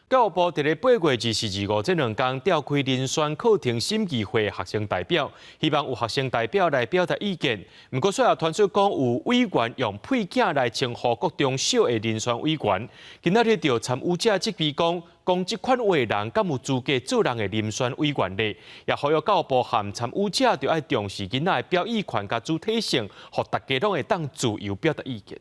教育部佇咧8月24、25這兩工召開遴選課程審議會學生代表，希望有學生代表來表達意見。毋過，煞予傳出講有委員用屁囝來稱呼國中小的遴選委員。今仔日就參與者質疑講，講這款話的人敢有資格做人的遴選委員咧？也呼籲教育部和參與者著愛重視囡仔的表意權佮主體性，予大家攏會當自由表達意見。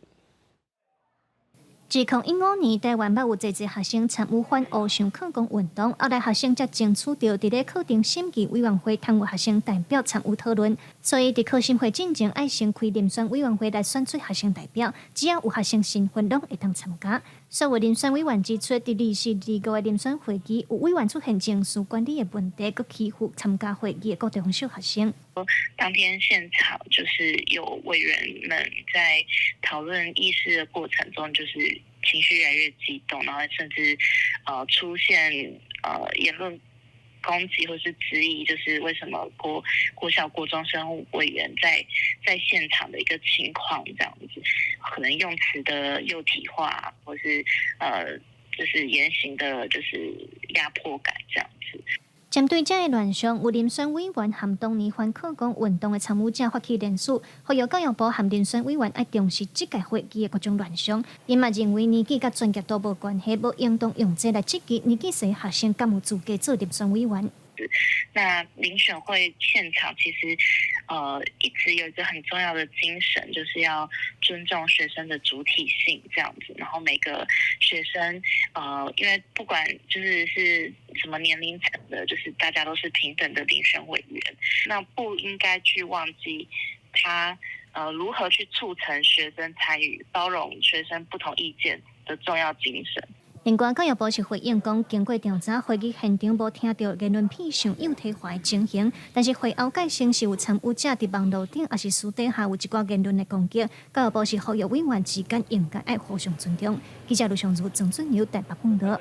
自2015年，台灣捌有濟濟學生參與反烏想抗講運動，後來學生才爭取著佇咧課程審議委員會通有學生代表參與討論，所以佇課審會進前愛先開遴選委員會來選出學生代表，只要有學生身份攏會當參加。所有遴選委員指出，佇24、25的遴選會議，有委員出現情緒管理的問題，閣欺負參加會議的國中小學生。當天現場就是有委員們在討論議事的過程中，就是情緒越來越激動，然後甚至出現言論攻擊或是質疑，就是為什麼國小國中生委員在現場的一個情況，這樣子，可能用詞的幼體化，或是就是言行的，就是壓迫感，這樣子。針對這个亂象，有遴選委員和當年反課綱運動的參與者發起聯署，呼籲教育部和遴選委員愛重視這屆會議的各種亂象。𪜶嘛認為年紀佮專業度無關係，無應當用這來質疑年紀細學生敢有資格做遴選委員。那遴選會現場其實，一直有一個很重要的精神，就是要尊重學生的主體性，這樣子。然後每個學生，因為不管就是是什麼年齡層的，就是大家都是平等的遴選委員。那不應該去忘記他，如何去促成學生參與、包容學生不同意見的重要精神。另外，教育部是回應講，經過調查，會議現場無聽著言論偏向幼體化的情形，但是會後界先是有參與者佇網路頂，抑是私底下有一寡言論的攻擊。教育部是呼籲委員之間應該愛互相尊重。記者盧尚如、曾俊友台北報導。